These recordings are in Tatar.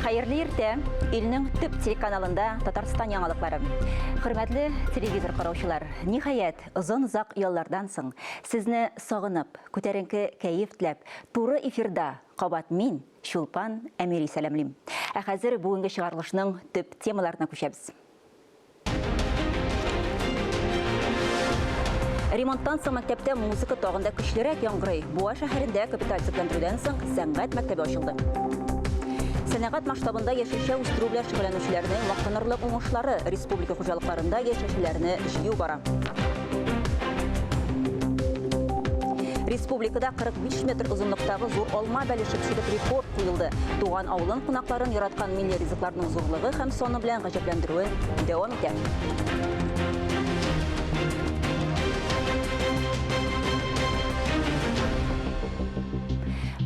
Хәерле иртә! Илнең төп телеканалында Татарстан яңалыклары. Хөрмәтле телевизор караучылар, ниһаять, озын-озак яллардан соң сезне сагынып, күтәренке кәеф теләп, туры эфирда кабат мин, Чулпан Әмири сәламлим. Ә хәзер бүгенге чыгарылышның төп темаларына күчәбез. Ремонттан соң мәктәптә музыка тагын да көчлерәк яңгырый. Буа шәһәрендә капиталь төзекләндерүдән соң сәнгать мәктәбе ачылды. Сәнәгать масштабында яшелчә үстерү белән шөгыльләнүчеләрнең мактанырлык уңышлары республика хуҗалыкларында яшелчәләрне җыю бара. Республикада 45 метр озынлыктагы зур алма бәлеше пешереп рекорд куелды. Туган авылын кунакларын яраткан милли ризыкларның зурлыгы һәм саны белән гаҗәпләндерүен дәвам итә.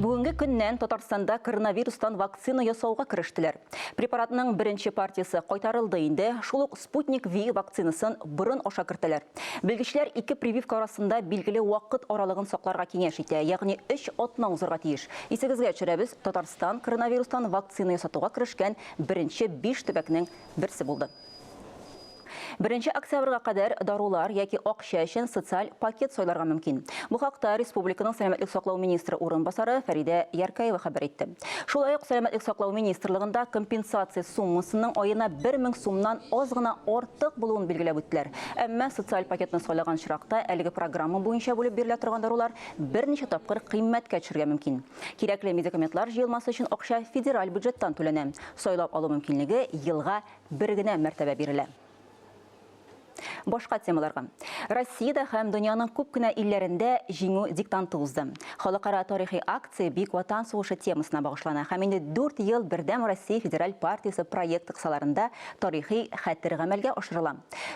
Бүгенге көннән Татарстанда коронавирустан вакцина ясауга керештеләр. Препаратның беренче партиясе кайтарылды инде. Шул ук Спутник V вакцинасын борын аша кертәләр. Белгечләр ике прививка арасында билгеле вакыт аралыгын сакларга киңәш итә, ягъни өч атна узарга тиеш. Исегезгә төшерәбез, Татарстан коронавирустан вакцина ясатуга керешкән беренче биш төбәкнең берсе булды. Беренче октябрьгә кадәр дарулар яки акча өчен социаль пакет сайларга мөмкин. Бу хакта республиканың сәламәтлек саклау министры урынбасары Фәридә Яркәева хәбәр итте. Шулай ук сәламәтлек саклау министрлыгында компенсация суммасының аена 1000 сумнан аз гына артык булуын билгеләп үттеләр. Әмма социаль пакетны сайлаган очракта әлеге программа буенча бүлеп бирелә торган дарулар берничә тапкыр кыйммәткә төшергә мөмкин. Кирәкле медикаментлар җыелмасы өчен акча федераль бюджеттан түләнә. Сайлап алу мөмкинлеге елга бер генә мәртәбә бирелә. Башка темаларга. Россиядә һәм дөньяның күп кенә илләрендә Җиңү диктанты узды. Халыкара тарихи акция Бөек Ватан сугышы темасына багышлана һәм инде дүрт ел Бердәм Россия федераль партиясе проекты кысаларында тарихи хәтер гамәлгә ашырыла.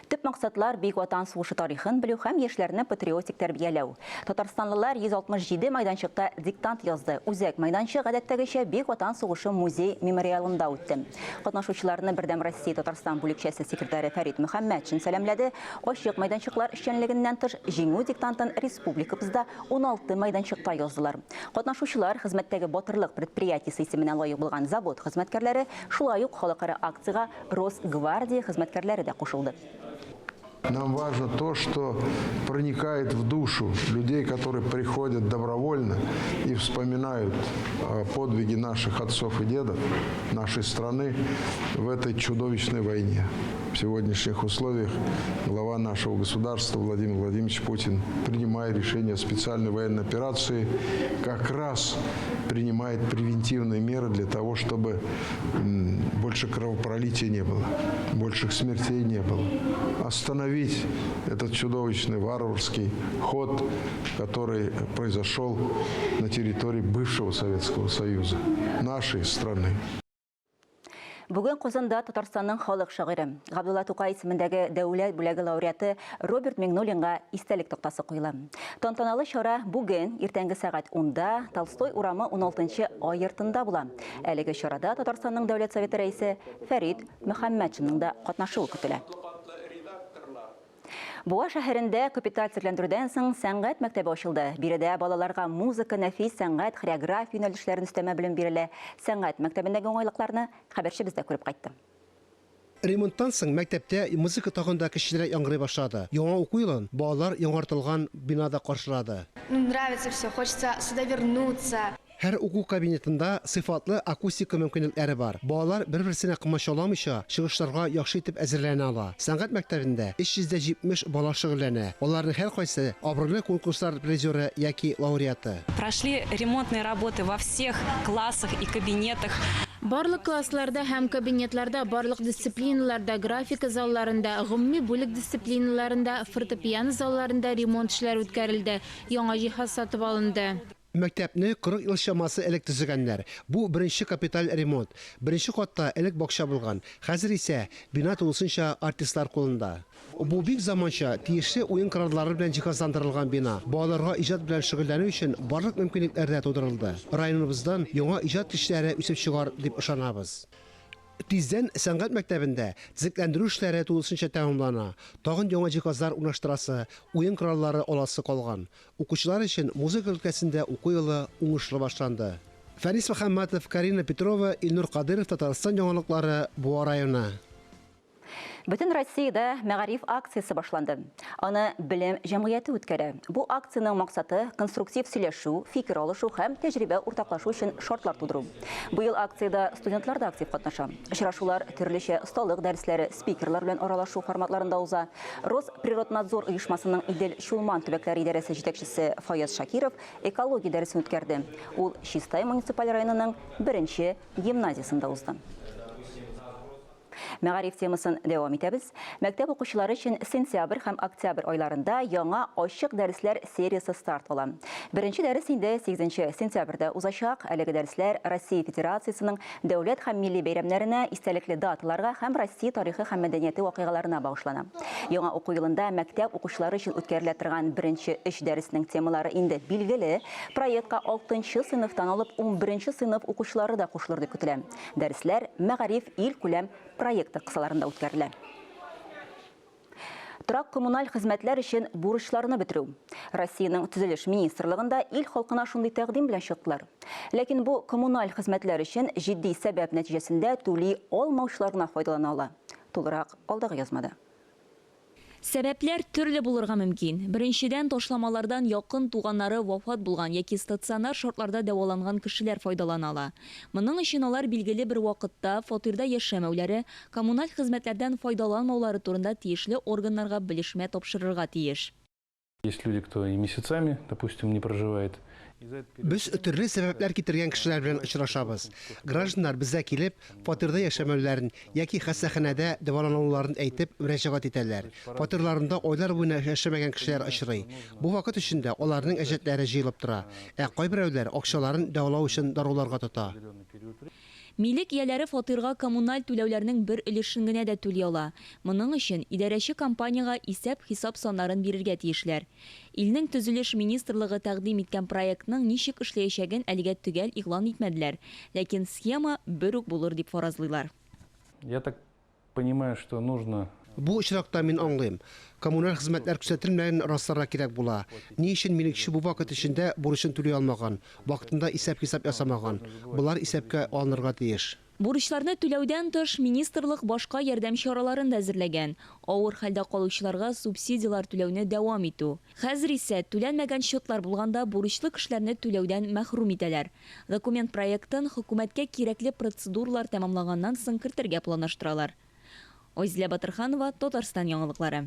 Төп максатлар, Бөек Ватан сугышы тарихын белү һәм яшьләрне патриотик тәрбияләү. Татарстанлылар 167 майданчыкта диктант язды. Үзәк майданчык, гадәттәгечә, Бөек Ватан сугышы музей-мемориалында үтте. Катнашучыларны Бердәм Россия Татарстан бүлекчәсе секретаре Фәрит Мөхәммәтшин сәламләде. Ачык майданчыклар эшчәнлегеннән тыш, Җиңү диктантын республикабызда 16 майданчыкта яздылар. Катнашучылар Хезмәттәге батырлык предприятиесе исеменә лаек булган завод хезмәткәрләре, шулай ук халыкара акциягә Росгвардия хезмәткәрләре дә кушылды. Нам важно то, что проникает в душу людей, которые приходят добровольно и вспоминают подвиги наших отцов и дедов, нашей страны в этой чудовищной войне. В сегодняшних условиях глава нашего государства Владимир Владимирович Путин, принимая решение о специальной военной операции, как раз принимает превентивные меры для того, чтобы больше кровопролития не было, больших смертей не было. Остановить этот чудовищный варварский ход, который произошел на территории бывшего Советского Союза, нашей страны. Бүген Казанда Татарстанның халык шагыйре, Габдулла Тукай исемендәге дәүләт бүләге лауреаты Роберт Миңнуллинга истәлек тактасы куела. Тантаналы чара бүген иртәнге сәгать 10-да Толстой урамы 16 А йортында була. Әлеге чарада Татарстанның Дәүләт Советы рәисе Фәрит Мөхәммәтшинның да катнашуы көтелә. Буа шәһәрендә капиталь төзекләндерүдән соң сәнгать мәктәбе ачылды. Биредә балаларга музыка, нәфис сәнгать, хореография юнәлешләрен өстәмә белем бирелә. Сәнгать мәктәбендәге уңайлыкларны хәбәрчебез дә күреп кайтты. Ремонттан соң мәктәптә музыка тагын да көчлерәк яңгырый башлады. Яңа уку елын балалар яңартылган бинада каршылады. Ну, нравится все, хочется сюда вернуться. Һәр уку кабинетында сыйфатлы акустика мөмкинлекләре бар. Балалар бер-берсенә комачауламыйча, чыгышларга яхшы итеп әзерләнә ала. Сәнгать мәктәбендә 370 бала шөгыльләнә. Аларның һәркайсы, абруйлы конкурслар призеры яки лауреаты. Прошли ремонтные работы во всех классах и кабинетах. Барлык классларда һәм кабинетларда, барлык дисциплиналарда, графика залларында, гомуми бүлек дисциплиналарында, фортепиано залларында ремонт эшләре үткәрелде, яңа җиһаз сатып алынды. Мәктәпне 40 ел чамасы элек төзегәннәр. Бу, беренче капиталь ремонт. Беренче катта элек бакча булган. Хәзер исә бина тулысынча артистлар кулында. Бу бик заманча, тиешле уен кораллары белән җиһазландырылган бина. Балаларга иҗат белән шөгыльләнү өчен барлык мөмкинлекләр дә тудырылды. Районыбыздан яңа иҗат кешеләре үсеп чыгар, дип ышанабыз. Тиздән сәнгать мәктәбендә төзекләндерү эшләре тулысынча тәмамлана. Тагын яңа җиһазлар урнаштырасы, уен кораллары аласы калган. Укучылар өчен музыка өлкәсендә уку елы уңышлы башланды. Фәнис Мөхәммәтов, Карина Петрова, Илнур Кадыров, Татарстан яңалыклары, Буа районы. Бөтен Россиядә мәгариф акциясе башланды. Аны Белем җәмгыяте үткәрә. Бу акциянең максаты конструктив сөйләшү, фикер алышу һәм тәҗрибә уртаклашу өчен шартлар тудыру. Быел акциядә студентлар да актив катнаша. Очрашулар төрлечә осталык дәресләре, спикерлар белән аралашу форматларында уза. Росприроднадзор оешмасының Идел-Чулман төбәкләре идарәсе җитәкчесе Фаяз Шакиров экология дәресен үткәрде. Ул Чистай муниципаль районының беренче гимназиясендә узды. Мәгариф темасын дәвам итәбез. Мәктәп укучылары өчен сентябрь һәм октябрь айларында яңа ачык дәресләр сериясе старт ала. Беренче дәрес инде 8 сентябрьдә узачак. Әлеге дәресләр Россия Федерациясенең дәүләт һәм милли бәйрәмнәренә, истәлекле даталарга һәм Россия тарихы һәм мәдәнияте вакыйгаларына багышлана. Яңа уку елында мәктәп укучылары өчен үткәрелә торган беренче өч дәреснең темалары инде билгеле. Проектка 6 сыйныфтан алып 11 сыйныф укучылары да кушылыр дип көтелә. Дәресләр Мәгариф илкүләм проекты кысаларында үткәрелә. Торак-коммуналь хезмәтләр өчен бурычларны бетерү. Россиянең төзелеш министрлыгында ил халкына шундый тәкъдим белән чыктылар. Ләкин бу коммуналь хезмәтләр өчен җитди сәбәп нәтиҗәсендә түли алмаучылар гына файдалана ала. Тулырак алдагы язмада. Сәбәпләр төрле булырга мөмкин. Беренчедән, ташламалардан якын туганнары вафат булган яки стационар шартларда дәваланган кешеләр файдалана ала. Моның өчен алар билгеле бер вакытта фатирда яшәмәүләре, коммуналь хезмәтләрдән файдаланмаулары турында тиешле органнарга белешмә тапшырырга тиеш. Есть люди, кто и месяцами, допустим, не проживает. Без төрле сәбәпләр китергән кешеләр белән очрашабыз. Гражданнар безгә килеп, фатирда яшәмәүләрен яки хастаханәдә дәвалануларын әйтеп мөрәҗәгать итәләр. Фатирларында айлар буена яшәмәгән кешеләр очрый. Бу вакыт эчендә аларның әҗәтләре җыелып тора. Ә кайберәүләр акчаларын дәвалау өчен даруларга тота. Милек ияләре фатирга коммуналь түләүләрнең бер өлешен генә дә түли ала. Моның өчен идарәче компаниягә исәп-хисап саннарын бирергә тиешләр. Илнең төзелеш министрлыгы тәкъдим иткән проектның ничек эшләячәген әлегә төгәл игълан итмәделәр. Ләкин схема бер үк булыр дип фаразлыйлар. Я так понимаю, что нужно Бу очракта мин аңлыйм. Коммуналь хезмәтләр күрсәтелмәгәнен расларга кирәк була. Ни өчен милекче бу вакыт эчендә бурычын түли алмаган, вакытында исәп-хисап ясамаган? Болар исәпкә алынырга тиеш. Бурычларны түләүдән тыш, министрлык башка ярдәм чараларын да әзерләгән. Авыр хәлдә калучыларга субсидияләр түләүне дәвам итү. Хәзер исә түләнмәгән счетлар булганда бурычлы кешеләрне түләүдән мәхрүм итәләр. Документ проектын хөкүмәткә кирәкле процедуралар тәмамланганнан соң кертергә планлаштыралар. Айзилә Батырханова, Татарстан яңалыклары.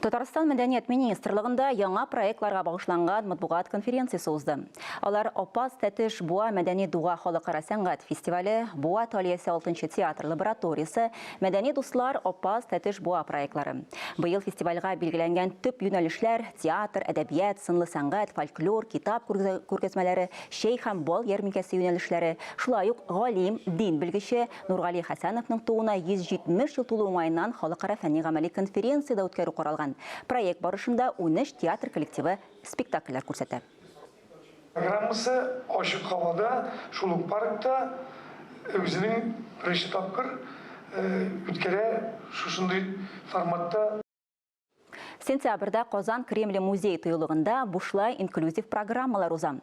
Татарстан Мәдәният министрлыгында яңа проектларга багышланган матбугат конференциясе узды. Алар Апас Тәтеш Буа мәдәни дуга халыкара сәнгать фестивале, Буа Талиясе 6 театр лабораториясе, Мәдәни дуслар Апас Тәтеш Буа проектлары. Быел фестивальгә билгеләнгән төп юнәлешләр театр, әдәбият, сынлы сәнгать, фольклор, китап күргәзмәләре, чәй һәм бал ярминкәсе юнәлешләре, шулай ук галим, дин белгече Нургали Хәсәновның тууына 170 ел тулу уңаеннан халыкара фәнни-гамәли конференция дә үткәрү каралган. Проект барышында 13 театр коллективы спектакльләр күрсәтә. Программасы ачык һавада, шул ук паркта үзенең беренче тапкыр үткәрә шушындый форматта. Сентябрьдә Казан Кремле музей тыюлыгында бушлай инклюзив программалар уза.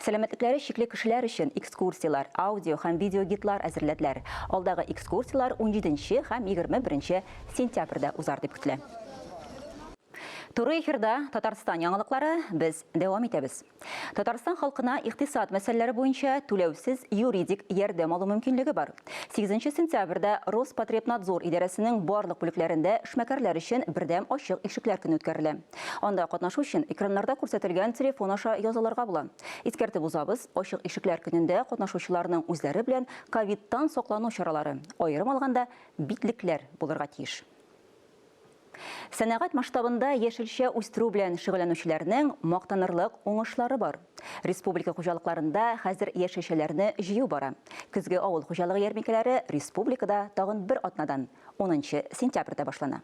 Сәламәтлекләре чикле кешеләр өчен экскурсияләр, аудио һәм видеогидлар әзерләделәр. Алдагы экскурсияләр 17 һәм 21 сентябрьдә узар дип көтелә. Туры эфирда Татарстан яңалыклары, без дәвам итәбез. Татарстан халкына икътисад мәсьәләләре буенча түләүсез юридик ярдәм алу мөмкинлеге бар. 8 сентябрьдә Роспотребнадзор идарәсенең барлык бүлекләрендә эшмәкәрләр өчен бердәм ачык ишекләр көне үткәрелә. Анда катнашу өчен экраннарда күрсәтелгән телефон аша язылырга була. Искәртеп узабыз, ачык ишекләр көнендә катнашучыларның үзләре белән ковидтан саклану чаралары, аерым алганда битлекләр булырга тиеш. Сәнәгать масштабында яшелчә үстерү белән шөгыльләнүчеләрнең мактанырлык уңышлары бар. Республика хуҗалыкларында хәзер яшелчәләрне җыю бара. Көзге авыл хуҗалыгы ярминкәләре республикада тагын бер атнадан 10 сентябрьдә башлана.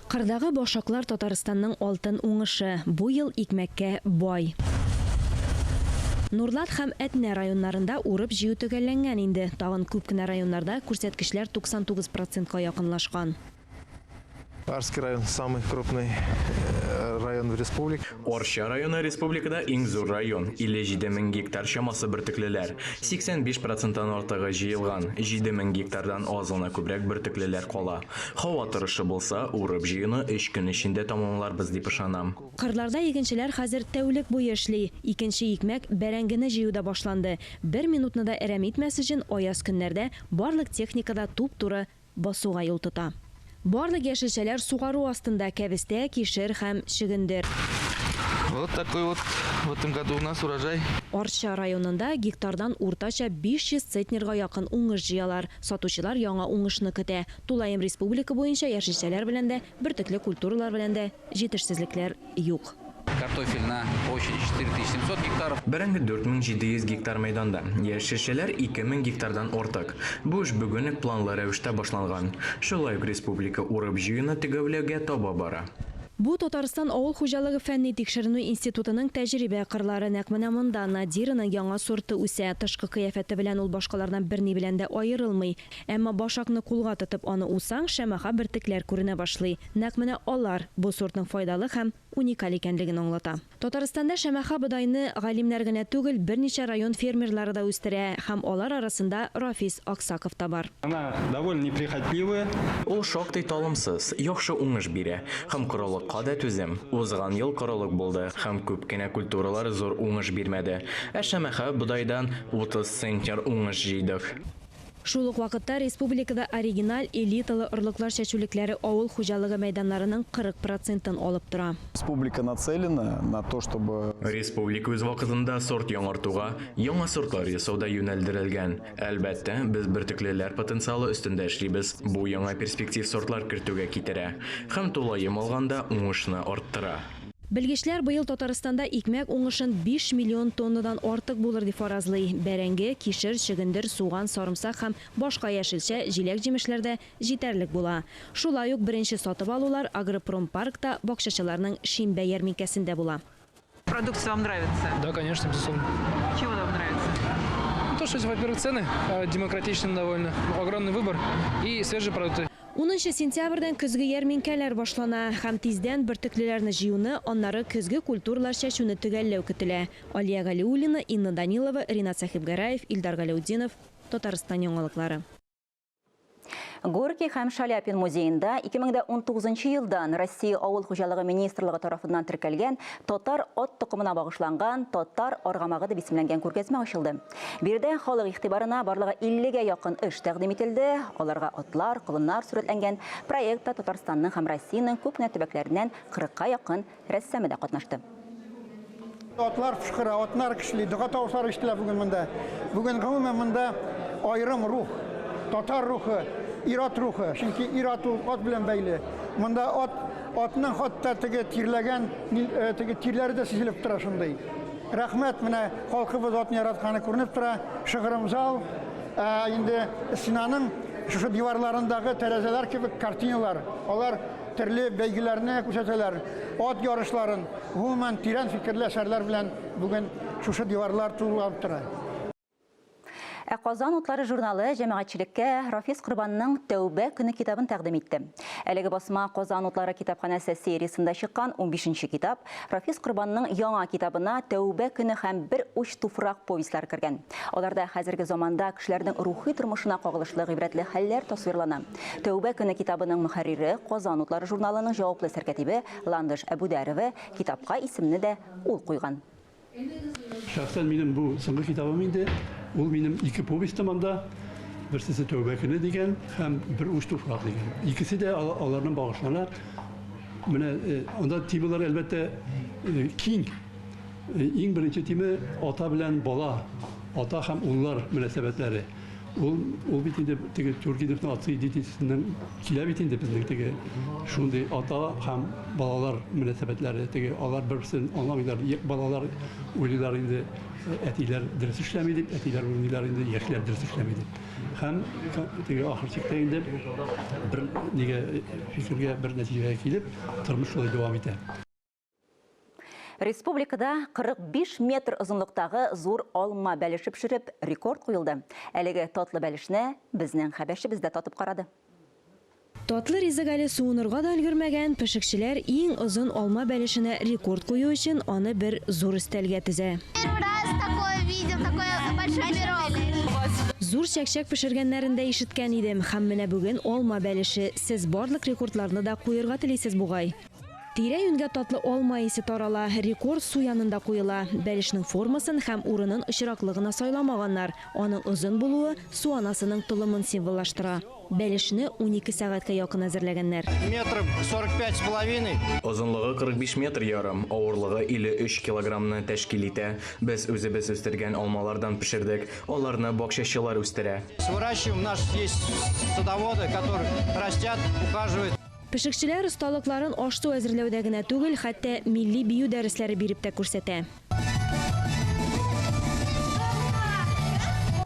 Кырдагы башаклар Татарстанның алтын уңышы. Бу ел икмәккә бай. Нурлат һәм Әтнә районнарында урып җыю төгәлләнгән инде. Тагын күп кенә районнарда күрсәткечләр 99%-ка якынлашкан. Арский район самый крупный э, район в республике. Арча районы республикада иң зур район, 57 мең гектар чамасы бөртеклеләр. 85 проценттан артыгы җыелган, 7 мең гектардан аз гына күбрәк бөртеклеләр кала. Һава торышы булса, урып-җыюны өч көн эчендә тәмамларбыз дип ышанам. Кырларда игенчеләр хәзер тәүлек буе эшли. Икенче икмәк, бәрәңгене җыю да башланды. Бер минутны да әрәм итмәс өчен аяз көннәрдә барлык техника да туп-туры басуга юл тота. Барлык яшелчәләр сугару астында, кәбестә, кишер һәм чөгендер. Вот такой вот в этом году у нас урожай. Арча районында гектардан уртача 500 центнерга якын уңыш җыялар. Сатучылар яңа уңышны көтә. Тулаем республика буенча яшелчәләр белән дә, бөртекле культуралар белән дә җитешсезлекләр юк. Картофель на площади 4700 гектаров. Бәрәңге 4700 гектар мәйданда, яшелчәләр 2000 гектардан артык. Бу эш бүген үк планлы рәвештә башланган. Шулай ук республика урып-җыюны төгәлләүгә таба бара. Бу Татарстан авыл хуҗалыгы фәнни тикшеренү институтының тәҗрибә кырлары. Нәкъ менә монда Надираның яңа сорты үсә. Тышкы кыяфәте белән ул башкалардан берни белән дә аерылмый. Әмма башакны кулга тотып аны усаң, шәмәха бөртекләр күренә башлый. Нәкъ менә алар бу сортның файдалы һәм уникаль икәнлеген аңлата. Татарстанда шәмәхә бодайны галимнәр генә түгел, берничә район фермерлары да үстерә һәм алар арасында Рафис Аксаков та бар. Она довольно неприхотливая. Ул шактый талымсыз, яхшы уңыш бирә һәм корылыкка да түзем. Узган ел корылык булды һәм күп кенә культуралар зур уңыш бирмәде. Ә шәмәхә бодайдан 30 центнер уңыш җыйдык. Шул ук вакытта республикада оригиналь элиталы орлыклар чәчүлекләре авыл хуҗалыгы мәйданнарының 40 процентын алып тора. Республика нацелена на то, чтобы... Республика үз вакытында сорт яңартуга, яңа сортлар ясауда юнәлдерелгән. Әлбәттә, без бөртеклеләр потенциалы өстендә эшлибез. Бу яңа перспектив сортлар кертүгә китерә һәм тулаем алганда уңышны арттыра. Белгечләр быел Татарстанда икмәк уңышын 5 миллион тоннадан артык булыр дип фаразлый. Бәрәңге, кишер, чөгендер, суган, сарымсак һәм башка яшелчә, җиләк-җимешләр дә җитәрлек була. Шулай ук беренче сатып алулар Агропромпаркта бакчачыларның шимбә ярминкәсендә була. Продукция вам нравится? Да, конечно, безусловно. Чем она вам нравится? Ну, то, что, во-первых, цены демократичны довольно, огромный выбор и свежие продукты. Унынчы сентябрьдән көзге ярминкәләр башлана һәм тиздән бөртеклеләрне җыюны, аннары көзге культуралар чәчүне төгәлләү көтелә. Алия Галиуллина, Инна Данилова, Ринат Сәхибгәрәев, Илдар Галәүтдинов, Татарстан яңалыклары. Горький һәм Шаляпин музеенда 2019 елдан Россия авыл хуҗалыгы министрлыгы тарафыннан теркәлгән татар ат токымына багышланган Татар аргамагы дип исемләнгән күргәзмә ачылды. Биредә халык игътибарына барлыгы 50 гә якын эш тәкъдим ителде. Аларга атлар, колыннар сурәтләнгән. Проектта Татарстанның һәм Россиянең күп кенә төбәкләреннән 40 ка якын рәссамы да катнашты. Атлар пошкыра, атлар кешли, дога тавышлары ишетелә бүген монда. Бүген гомумән монда аерым рух, татар рухы, ир-ат рухы. Чөнки ир-ат ул ат белән бәйле. Монда ат, атның хатта теге тирләгән, теге тирләре дә сизелеп тора шундый. Рәхмәт, менә халкыбыз атны яратканы күренеп тора. Шыгрым зал, ә инде стенаның шушы диварларындагы тәрәзәләр кебек картиналар. Алар төрле бәйгеләрне күрсәтәләр, ат ярышларын, гомумән, тирән фикерле әсәрләр белән бүген шушы диварлар тулыланып тора. Ә Казан утлары журналы җәмәгатьчелеккә Рафис Корбанның Тәүбә көне китабын тәкъдим итте. Әлеге басма Казан утлары китапханәсе сериясендә чыккан унбишенче китап. Рафис Корбанның яңа китабына Тәүбә көне һәм Бер уч туфрак повестьлары кергән. Аларда хәзерге заманда кешеләрнең рухи тормышына кагылышлы гыйбрәтле хәлләр тасвирлана. Тәүбә көне китабының мөхәррире Казан утлары журналының җаваплы сәркәтибе Ландыш Әбүдәрова, китапка исемне дә ул куйган. Шәхсән минем бу соңгы китабым инде. Ул минем ике повестем анда. Берсесе Тәүбә көне дигән һәм Бер уч туфрак дигән. Икесе дә аларның багышлана. Менә анда темалар әлбәттә киң. Иң беренче тема ата белән бала, ата һәм уллар мөнәсәбәтләре. Ул бит инде теге Тургеневның Отцы и дети-сеннән килә бит инде безнең теге шундый ата һәм балалар мөнәсәбәтләре. Теге алар бер-берсен аңламыйлар. Балалар уйлыйлар инде әтиләр дөрес эшләми дип, әтиләр уйлыйлар инде яшьләр дөрес эшләми дип. Һәм теге ахыр чиктә инде бер нигә фикергә, бер нәтиҗәгә килеп, тормыш шулай дәвам итә. Республикада 45 метр озынлыктагы зур алма бәлеше пешереп рекорд куелды. Әлеге татлы бәлешне безнең хәбәрчебез дә татып карады. Татлы ризык әле суынырга да өлгермәгән, пешекчеләр иң озын алма бәлешенә рекорд кую өчен аны бер зур өстәлгә тезә. Первый раз такое видел, такой большой пирог. Зур чәкчәк пешергәннәрен дә ишеткән идем. Һәм менә бүген алма бәлеше. Сез барлык рекордларны да куерга телисез бугай. Тирә-юньгә татлы алма исе тарала, рекорд су янында куела. Бәлешнең формасын һәм урынын очраклы гына сайламаганнар. Аның озын булуы су анасының толымын символлаштыра. Бәлешне 12 сәгатькә якын әзерләгәннәр. Метров 45 с половиной. Озынлыгы 45 метр ярым, авырлыгы 53 килограммны тәшкил итә. Без үзебез үстергән алмалардан пешердек. Аларны бакчачылар үстерә. Выращиваем, у нас есть садоводы, которые растят, ухаживают. Пешекчеләр осталыкларын аш-су әзерләүдә генә түгел, хәтта милли бию дәресләре биреп тә күрсәтә.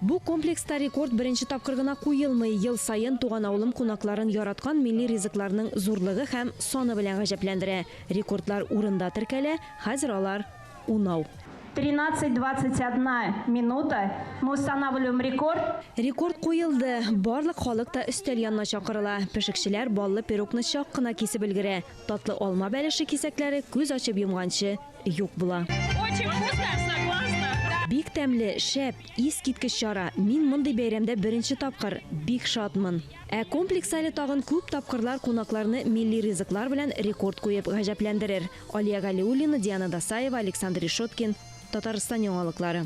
Бу комплекста рекорд беренче тапкыр гына куелмый. Ел саен туган авылым кунакларын яраткан милли ризыкларның зурлыгы һәм саны белән гаҗәпләндерә. Рекордлар урында теркәлә, хәзер алар унау. 13:21 минута. Мы устанавливаем рекорд. Рекорд куелды. Барлык халык та өстәл янына чакырыла. Пешекчеләр баллы пирогны чак кына кисеп өлгерә. Татлы алма бәлеше кисәкләре күз ачып йомганчы юк була. Очень вкусно, согласна. Бик тәмле, шәп, искиткеч чара. Мин мондый бәйрәмдә беренче тапкыр. Бик шатмын. Ә комплекс әле тагын күп тапкырлар кунакларны милли ризыклар белән рекорд куеп гаҗәпләндерер. Алия Галиуллина, Диана Дасаева, Александр Решеткин, Татарстан яңалыклары.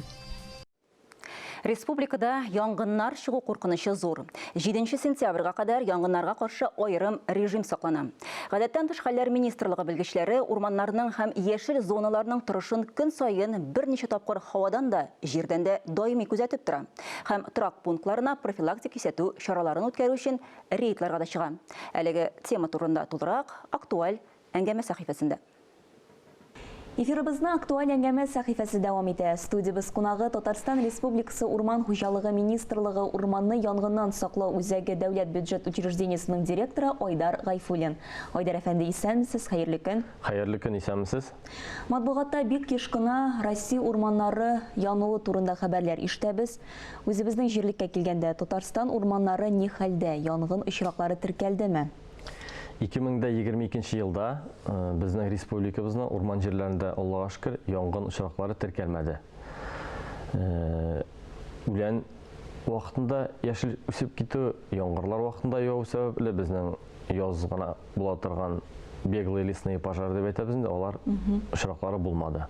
Республикада янгыннар чыгу куркынычы зур. 7 сентябрьгә кадәр янгыннарга каршы аерым режим саклана. Гадәттән тыш хәлләр министрлыгы белгечләре урманнарның һәм яшел зоналарның торышын көн саен берничә тапкыр һавадан да, җирдән дә даими күзәтеп тора. Һәм торак пунктларына профилактик кисәтү чараларын үткәрү өчен рейдларга да чыга. Әлеге тема турында тулырак актуаль әңгәмә сәхифәсендә. Эфирыбызны актуаль әңгәмә сәхифәсе дәвам итә. Студиябез кунагы Татарстан Республикасы Урман хуҗалыгы министрлыгы Урманны янгыннан саклау үзәге дәүләт бюджет учреждениесенең директоры Айдар Гайфуллин. Айдар әфәнде, исәнмесез, хәерле көн. Хәерле көн, исәнмесез. Матбугатта бик еш кына Россия урманнары януы турында хәбәрләр ишетәбез. Үзебезнең җирлеккә килгәндә, Татарстан урманнары ни хәлдә, янгын очраклары теркәлдеме? 2022 елда безнең республикабызның урман җирләрендә, Аллага шөкер, янгын очраклары теркәлмәде. Үлән вакытында яшел үсеп китү, яңгырлар вакытында яву сәбәпле безнең яз гына була торган беглые лесные пожары дип әйтәбез инде, алар очраклары булмады.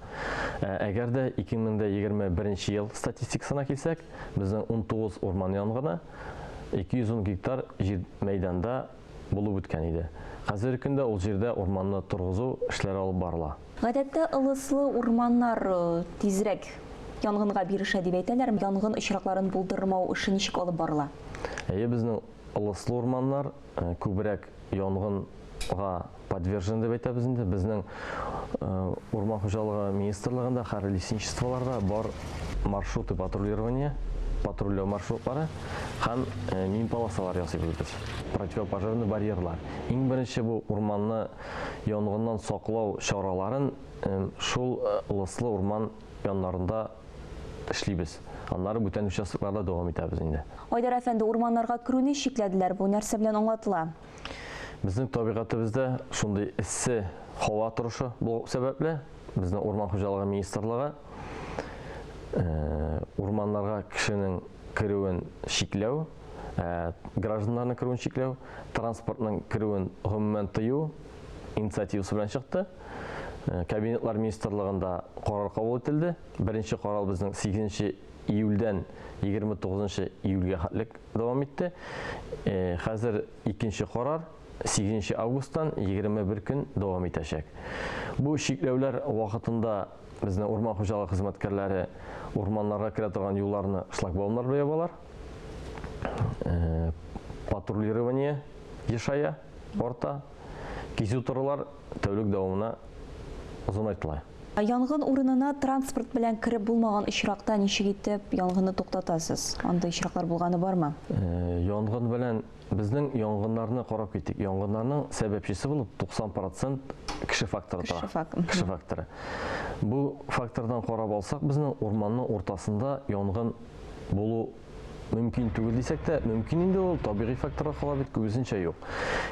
Әгәр дә 2021 ел статистикасына килсәк, безнең 19 урман янгыны 210 гектар җир мәйданда булып үткән иде. Хәзерге көндә ул җирдә урманны торгызу эшләре алып барыла. Гадәттә ылыслы урманнар тизрәк янгынга бирешә дип әйтәләр. Янгын очракларын булдырмау эше ничек алып барыла? Әйе, безнең ылыслы урманнар күбрәк янгынга подвержен дип әйтәбез инде. Безнең урман хуҗалыгы министрлыгында һәр лесничестволарда бар маршруты патрулирования, патрульләү маршрутлары һәм мин полосалар ясыйбыз без. Противопожарный барьерлар. Иң беренче бу урманны янгыннан саклау чараларын шул ылыслы урман яннарында эшлибез. Аннары бүтән участокларда дәвам итәбез инде. Айдар әфәнде, урманнарга керүне чикләделәр. Бу нәрсә белән аңлатыла? Безнең табигатебездә шундый эссе һава торышы булу сәбәпле, безнең урман хуҗалыгы министрлыгы урманнарга кешенең керүен чикләү, гражданнарның керүен чикләү, транспортның керүен гомумән тыю инициативасы белән чыкты. Кабинетлар министрлыгында карар кабул ителде. Беренче карар безнең 8 июльдән 29 июльгә хәтлек дәвам итте. Хәзер икенче карар 8 августтан 21 көн дәвам итәчәк. Бу чикләүләр вакытында безнең урман хуҗалыгы хезмәткәрләре урманнарга керә торган юлларны шлагбаумнар белән ябалар. Патрулирование ешая, арта. Кисү торулар тәүлек дәвамына озынайтыла. Янгын урынына транспорт белән кереп булмаган очракта ничек итеп янгынны туктатасыз? Андый очраклар булганы бармы? Янгын белән безнең янгыннарны карап киттек. Янгыннарның сәбәпчесе булып 90% кеше факторы тора. Кеше факторы. Бу фактордан карап алсак, безнең урманның уртасында янгын булу мөмкин түгел дисәк тә, мөмкин инде ул, табигый факторга кала бит, күбесенчә юк.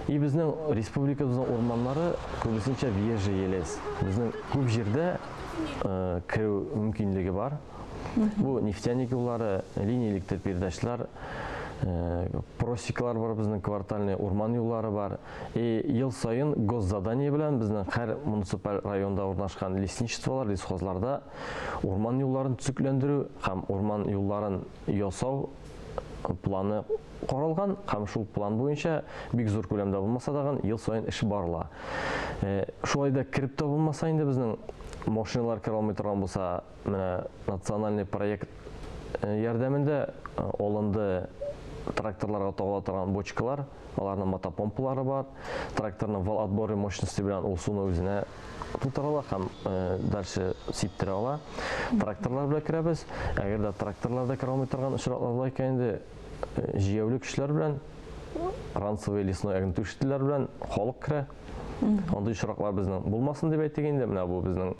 И безнең республикабызның урманнары күбесенчә въезжий лес. Безнең күп җирдә керү мөмкинлеге бар. Бу нефтяник юллары, линия электр передачлар, просекалар бар безнең квартальный урман юллары бар. И ел саен госзадание белән безнең һәр муниципаль районда урнашкан лесничестволар, лесхозларда урман юлларын төзекләндерү һәм урман юлларын ясау планы каралган һәм шул план буенча бик зур күләмдә булмаса дагын ел саен эш барыла. Э, шулай да кереп тә булмаса инде безнең машиналар керә алмый торган булса, менә национальный проект э, ярдәмендә э, алынды тракторларга тагыла торган бочкалар, аларның мотопомпалары бар. Тракторның вал отборы мощности белән ул суны үзенә тутыра ала һәм э, дальше сиптерә ала. Тракторлар белән керәбез. Әгәр дә тракторлар да керә алмый торган очраклар була икән инде, э, җәяүле кешеләр белән, ранцевый лесной огнетушительләр белән халык керә. Андый очраклар безнең булмасын дип әйтик инде. Менә бу безнең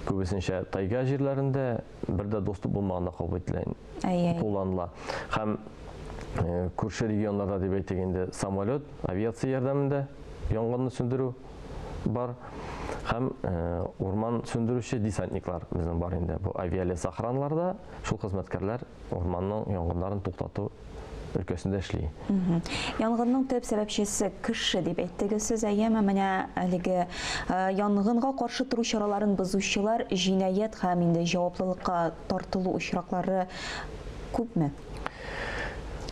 күбесенчә тайга җирләрендә бер дә доступ булмаганда кабул ителә, кулланыла. Һәм э, күрше регионнарда дип әйтик инде, самолет, авиация ярдәмендә янгынны сүндерү бар. Һәм э, урман сүндерүче десантниклар безнең бар инде. Бу авиалесохранларда шул хезмәткәрләр урманның янгыннарын туктату өлкәсендә эшли. Янгынның төп сәбәпчесе кеше дип әйттегез сез, әйеме? Менә әлеге э, янгынга каршы тору чараларын бозучылар җинаять һәм инде җаваплылыкка тартылу очраклары күпме?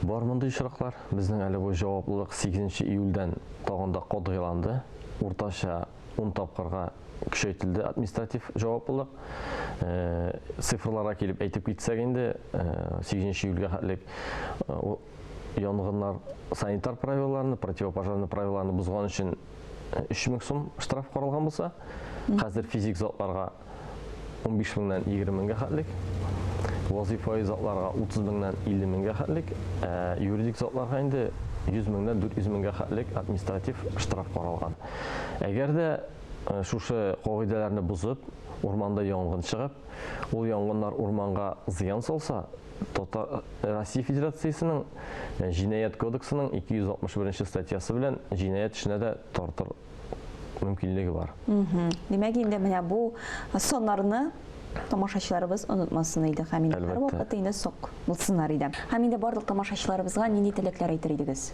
Бар мондый очраклар. Безнең әле бу җаваплылык 8 июльдән тагын да катгыйланды. Уртача 10 тапкырга көчәйтелде административ җаваплылык. Э, цифрларга килеп әйтеп китсәк инде, 8 э, июльгә хәтлек э, янгыннар санитар правилаларны, противопожарный правилаларны бозган өчен 3000 сум штраф каралган булса, хәзер физик затларга 15 меңнән 20 меңгә хәтлек, вазифаи затларга 30 меңнән 50 меңгә хәтлек, ә юридик затларга инде 100 меңнән 400 меңгә хәтлек административ штраф каралган. Әгәр дә э, шушы кагыйдәләрне бозып, урманда янгын чыгып, ул янгыннар урманга зыян салса, Татар э, Россия Федерациясенең э, Җинаять кодексының 261 статьясы белән җинаять эшенә дә тартыр мөмкинлеге бар. Димәк, инде менә бу саннарны тамашачыларыбыз онытмасын иде һәм инде һәрвакыт инде сак булсыннар иде. Һәм инде барлык тамашачыларыбызга нинди теләкләр әйтер идегез?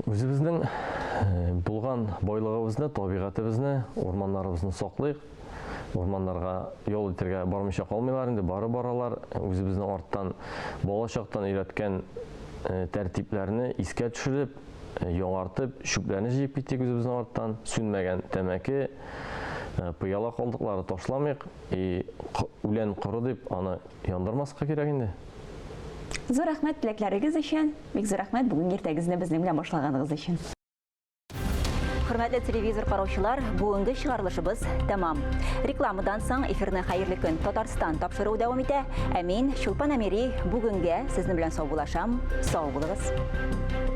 Үзебезнең э, булган байлыгыбызны, табигатебезне, урманнарыбызны саклыйк. Урманнарга ял итәргә бармыйча калмыйлар инде, бары баралар. Үзебезнең арттан бала чактан өйрәткән э, тәртипләрне искә төшереп, Яңартып, чүпләрне җыеп китик үзебезнең арттан. Сүнмәгән тәмәке, пыяла калдыклары ташламыйк. И үлән коры дип аны яндырмаска кирәк инде. Зур рәхмәт теләкләрегез өчен. Бик зур рәхмәт бүгенге иртәгезне безнең белән башлаганыгыз өчен. Хөрмәтле телевизор караучылар, бүгенге чыгарылышыбыз тәмам. Рекламадан соң эфирны Хәерле көн Татарстан тапшыруы дәвам итә. Ә мин Чулпан Әмири бүгенгә сезнең белән саубуллашам. Сау булыгыз.